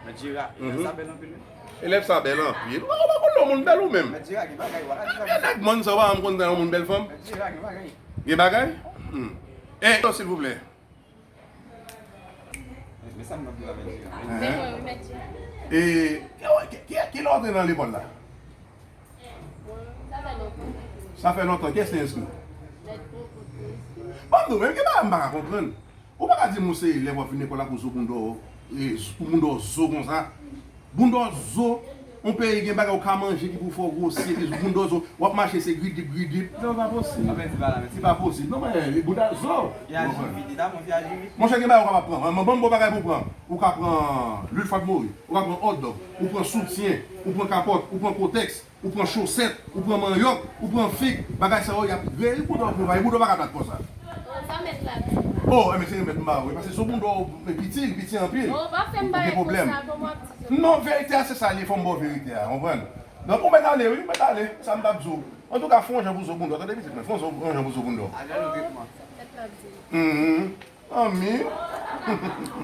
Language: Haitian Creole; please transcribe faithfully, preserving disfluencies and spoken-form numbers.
Mèt Jera, mhm, sa bèl anpil, wi. Elèv sa bèl anpil. Ou pa, ou pa konn lè yon moun bèl ou menm. Mèt Jera, gen bagay, ou pa ka di sa. E nèg mòn sa, ou pa janm konn lè yon moun bèl fanm. Mèt Jera, gen bagay. Gen bagay? Hmm. E, silvouplè. Men sa m ap di la, Mèt Jera. Se mwen, wi, Mèt Jera. E, ki, ki, ki, ki lè w te nan lekòl la? Sa fè lontan. Sa fè lontan. Kiyès te enskri w? Mèt Pwopot te enskri m. Ban m di w, menm gen bagay m pa ka konprann. Ou pa ka di m ou se elèv w ap vin lekòl la pou zo bounda w, e, pou bounda w zo konsa. Bounda w zo, yon peyi gen bagay ou ka manje ki pou fè w gwosye, epi bounda w zo, w ap mache se gridip, gridip. Non, pa posib. Sa vle di pa la, men se pa posib. Non, men, e, bounda zo. Vyaji vide, ta bon, vyaji vide. Monchè, gen bagay ou kapab pran. Ban m ba w bagay pou w pran. Ou ka pran lwil Fort Mori, ou ka pran hot dog, ou pran soutyen, ou pran kapòt, ou pran kotèks. Ou pran chosèt, ou pran manyòk, ou pran fig, bagay sa yo, y ap geri bounda w konsa, e bounda w pa ka plat konsa. Oh, sa mèt la di. Oh, enben se remèd m ba ou, paske zo bounda w piti, li piti anpil. Oh, pa fè m bagay konsa, kòman w ap di zo? Non, verite a se sa l ye, fò m ba w verite a, konprann? Donk, ou mèt ale, wi, ou mèt ale, sa m t ap di w. Antouka, fè yon jan pou zo bounda w, tande pitit mwen, fè yon zo, yon jan pou zo bounda w. Sa mèt la di. Mhm. Anmi.